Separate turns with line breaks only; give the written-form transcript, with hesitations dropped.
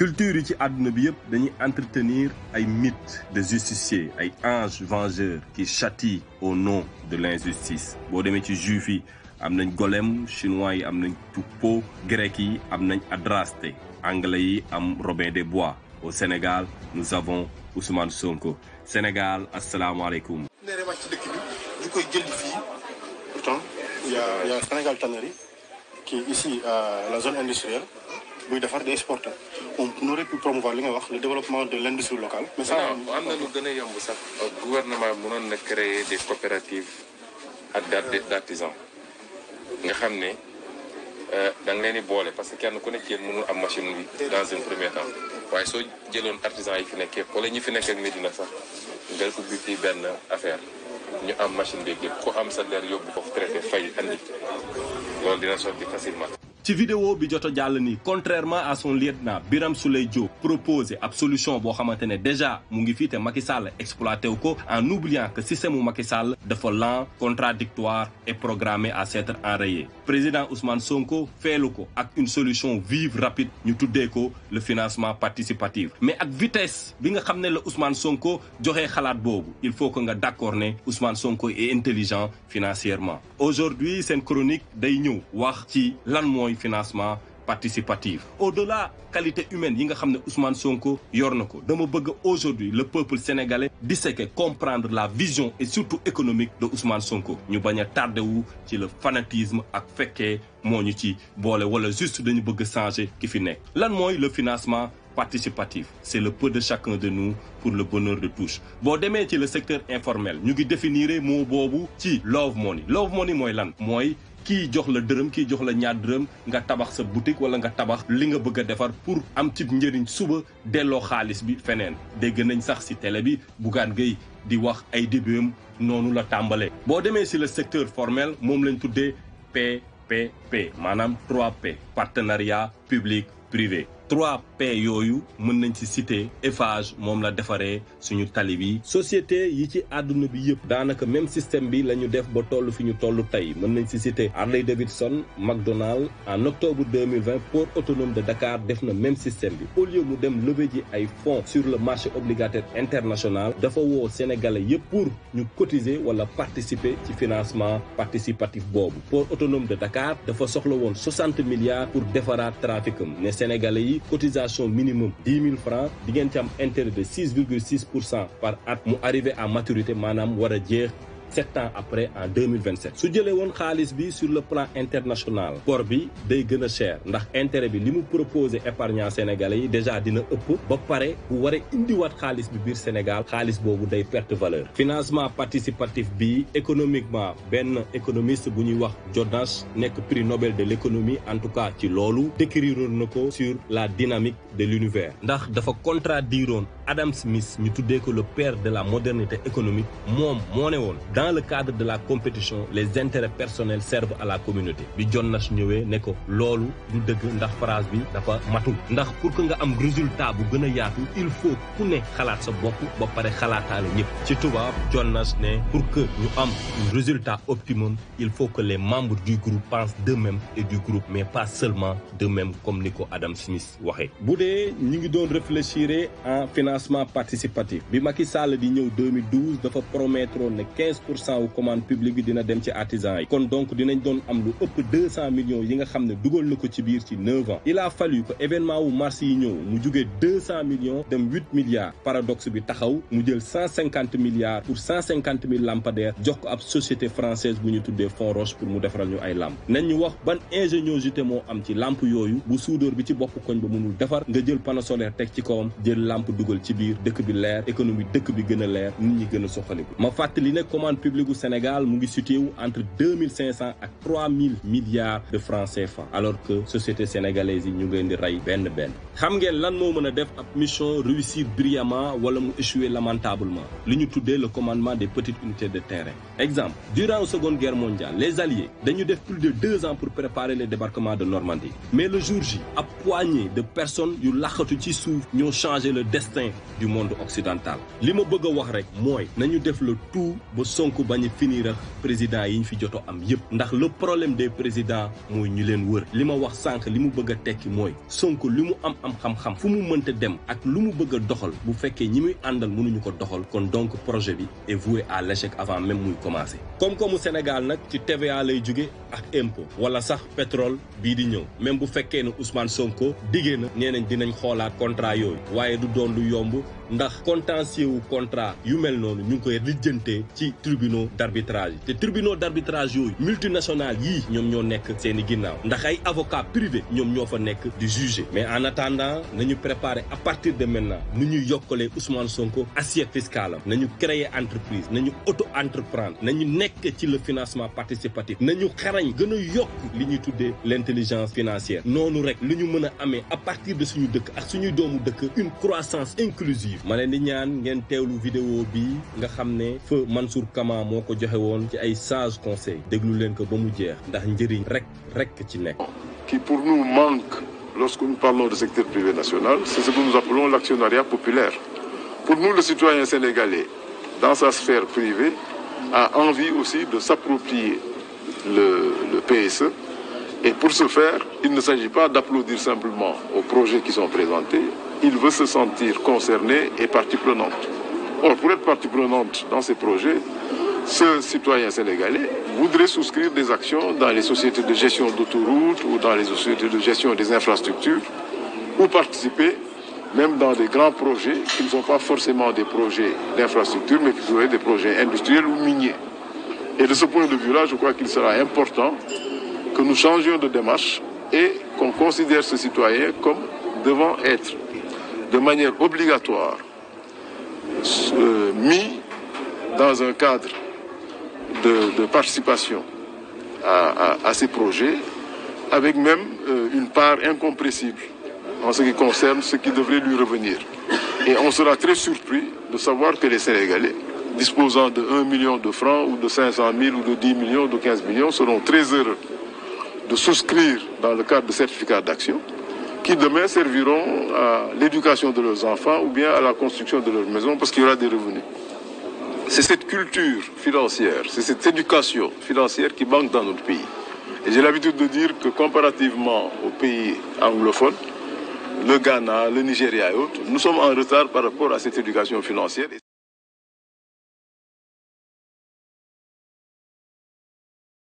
culture yi ci àdduna bi yëpp dañuy entretenir ay mythes de justiciers ay anges vengeurs qui châtient au nom de l'injustice boo demee ci juif yi am nañ Golem chinois yi am nañ Tuppo grec yi am nañ Adraste anglais yi am Robin des Bois au Sénégal nous avons Ousmane Sonko Sénégal asalaamaaleykum.
nee na wàcc ci dëkk bi ñu koy jëndi fii pourtant il y a Sénégal Tannerie qui est ici à la zone industrielle buy defar des exporter on aurait pu promouvoir li nga wax le développement de l'industrie locale. mais ça
am na lu gën a yomb sax gouvernement mënoon na créer des coopératives ak d'artisans nga xam ne da nga leen di boole parce que kenn ku nekk yéen mënul am machine bi dans un premier temps waaye soo jëloon artisans yi fi nekk yëpp wala ñi fi nekk ak Médina sax nga ubbi fii benn affaire ñu am machine bi yëpp ku am sa der yóbbu ko traité fay andi loolu dina sotti facilement.
ci vidéo bi joto jàll ni contrairement à son lieutenant Birame Souleye Diop proposé ab solution boo xamante ne déjà mu ngi fii te Macky Sall exploité wu ko en oubliant que système mu Macky Sall dafa lent contradictoire et programmé à s'être enrayé président Ousmane Sonko feelu ko ak une solution vive rapide ñu tuddee ko le financement participatif mais ak vitesse bi nga xam ne la Ousmane Sonko joxee xalaat boobu il faut que nga d'accord ne Ousmane Sonko est intelligent financièrement aujourd'hui seen chronique day ñëw wax ci lan mooy financement participatif au-delà qualité humaine yi nga xam ne Ousmane Sonko yor na ko dama bëgg aujourd'hui le peuple sénégalais disséquer comprendre la vision et surtout économique de Ousmane Sonko ñu bañ a tardé wu ci le fanatisme ak fekkee moo ñu ci boole wala juste dañu bëgg changer ki fi nekk lan mooy le financement participatif c'est le peu de chacun de nous pour le bonheur de tous boo demee ci le secteur informel ñu ngi définir mot boobu ci love money mooy lan mooy kii jox la dërëm kii jox la ñaar dërëm nga tabax sa boutique wala nga tabax li nga bëgg a defar pour am ci njëriñ suba delloo xaalis bi feneen dégg nañ sax ci télé bi Bougane Gueye di wax ay débutam noonu la tàmbalee. boo demee ci le secteur formel moom lañ tuddee PPP maanaam 3P partenariat public privé 3P yooyu mën nañ ci citer Eiffage moom la defaree suñu tali bi société yi ci àdduna bi yëpp daanaka même système bi la ñu def ba toll fi ñu toll tey mën nañ ci citer Harley Davidson McDonald's en octobre 2020 port autonome de Dakar def na même système bi au lieu mu dem lever ji ay fonds sur le marché obligataire international dafa woo sénégalais yëpp pour ñu cotiser wala participer ci financement participatif boobu port autonome de Dakar dafa soxla woon 60 milliards pour defaraat traficam ne sénégalais yi cotisation minimum 10 000 francs di ngeen ci am intérêt de 6,6% par at mu arrivé à maturité maanaam war a jeex 7 ans après en 2027 su jëlee woon xaalis bi sur le plan international port bi day gën a cher ndax intérêt bi li mu proposé épargnant sénégalais yi déjà dina ëpp ba pare bu waree indiwaat xaalis bi biir Sénégal xaalis boobu day perte valeur financement participatif bi économiquement benn économiste bu ñuy wax Jonas nekk prix Nobel de l'économie en tout cas ci loolu décriroon na ko sur la dynamique de l'univers ndax dafa contradiroon Adam Smith ñu tuddee ko le père de la modernité économique moom moo ne woon dans le cadre de la compétition les intérêts personnels servent à la communauté bi Jonas ñëwee ne ko loolu du dëgg ndax phrase bi dafa matul ndax pour que nga am résultat bu gën a yaatu il faut ku ne xalaat sa bopp ba pare xalaataale ñëpp ci tubaab Jonas ne pour que ñu am un résultat optimum il faut que les membres du groupe pensent d'eux-mêmes et du groupe mais pas seulement d'eux-mêmes comme ni ko Adam Smith waxee bu dee ñu ngi doon réfléchir en financement participatif bi Macky Sall di ñëw 2012 dafa promettre ne 15% wu commande publique bi dina dem ci artisans yi kon donc dinañ doon am lu ëpp 200 millions yi nga xam ne dugal na ko ci biir ci 9 ans il a fallu que événement wu mars yi ñëw mu jugee 200 millions dem 8 milliards paradoxe bi taxaw mu jël 150 milliards pour 150 000 lampadaires jox ko ab société française bu ñu tuddee Font Roche pour mu defaral ñu ay lamp nañ ñu wax ban ingéniosité moo am ci lamp yooyu bu soudeur bi ci bopp koñ ba mënul defar nga jël panneau solaire teg ci kawam jël lamp dugal ci biir dëkk bi leer économie dëkk bi gën a leer nit ñi gën a soxaliku ma fàttali ne commande publique bu Sénégal mu ngi situé wu entre 2500 ak 3000 milliards de francs CFA alors que société sénégalaise yi ñu ngi leen di rey benn xam ngeen lan moo mën a def ab mission réussir brillamment wala mu échouer lamentablement li ñu tuddee le commandement des petites unités de terrain exemple durant la seconde guerre mondiale les alliés dañu def plus de 2 ans pour préparer le débarquement de Normandie mais le jour J ab poignée de personnes yu laxatu ci suuf ñoo changé le destin du monde occidental li ma bëgg a wax rek mooy nañu def le tout ba Sonko Sonko bañ a finir ak président yi ñu fi joto am yépp ndax le problème des présidents mooy ñu leen wër li ma wax sànq li mu bëgg a tekki mooy Sonko li mu am xam-xam fu mu mënta dem ak lu mu bëgg a doxal bu fekkee ñi muy àndal mënuñu ko doxal kon donc projet bi est voué à l'échec avant même muy commencer. Koom-koomu Sénégal nag ci TVA lay jóge ak impôt wala sax pétrole bii di ñëw même bu fekkee ne Ousmane Sonko diggee na nee nañ dinañ xoolaat contrat yooyu waaye du doon lu yomb ndax contentieux wu contrat yu mel noonu ñu ngi koy lijjantee ci tribunaux d'arbitrage yi te tribunaux d'arbitrage yooyu multinationales yii ñoom ñoo nekk seeni ginnaaw ndax ay avocats privés ñoom ñoo fa nekk di juger mais en attendant nañu préparer à partir de maintenant nu ñuy yokkalee Ousmane Sonko assiette fiscale am nañu créer entreprise nañu auto-entreprendre nañu nekk ci le financement participatif nañu xarañ gën a yokk li ñuy tuddee l'intelligence financière noonu rek lu ñu mën a amee à partir de suñu dëkk ak suñuy doomu dëkk une croissance inclusive ma leen di ñaan ngeen teewlu vidéo bi nga xam ne feu Mansour Kama moo ko joxe woon ci ay sages conseils déglu leen ko ba mu jeex ndax njëriñ rek ci nekk.
Qui pour nous manque lorsque nous parlons de secteur privé national, c'est ce que nous appelons l'actionnariat populaire. Pour nous, le citoyen sénégalais, dans sa sphère privée, a envie aussi de s'approprier le PSE. Et pour ce faire, il ne s'agit pas d'applaudir simplement aux projets qui sont présentés. Il veut se sentir concerné et partie prenante. Or, pour être partie prenante dans ces projets, ce citoyen sénégalais voudrait souscrire des actions dans les sociétés de gestion d'autoroutes ou dans les sociétés de gestion des infrastructures ou participer même dans des grands projets qui ne sont pas forcément des projets d'infrastructure mais plutôt des projets industriels ou miniers. Et de ce point de vue-là, je crois qu'il sera important que nous changions de démarche et qu'on considère ce citoyen comme devant être de manière obligatoire mis dans un cadre de participation à ces projets, avec même une part incompressible en ce qui concerne ce qui devrait lui revenir. Et on sera très surpris de savoir que les Sénégalais, disposant de 1 million de francs ou de 500 000 ou de 10 millions, de 15 millions, seront très heureux de souscrire dans le cadre de certificats d'action qui demain serviront à l'éducation de leurs enfants ou bien à la construction de leur maison parce qu'il y aura des revenus. C'est cette culture financière, c'est cette éducation financière qui manque dans notre pays. Et j'ai l'habitude de dire que comparativement aux pays anglophones, le Ghana, le Nigeria et autres, nous sommes en retard par rapport à cette éducation financière.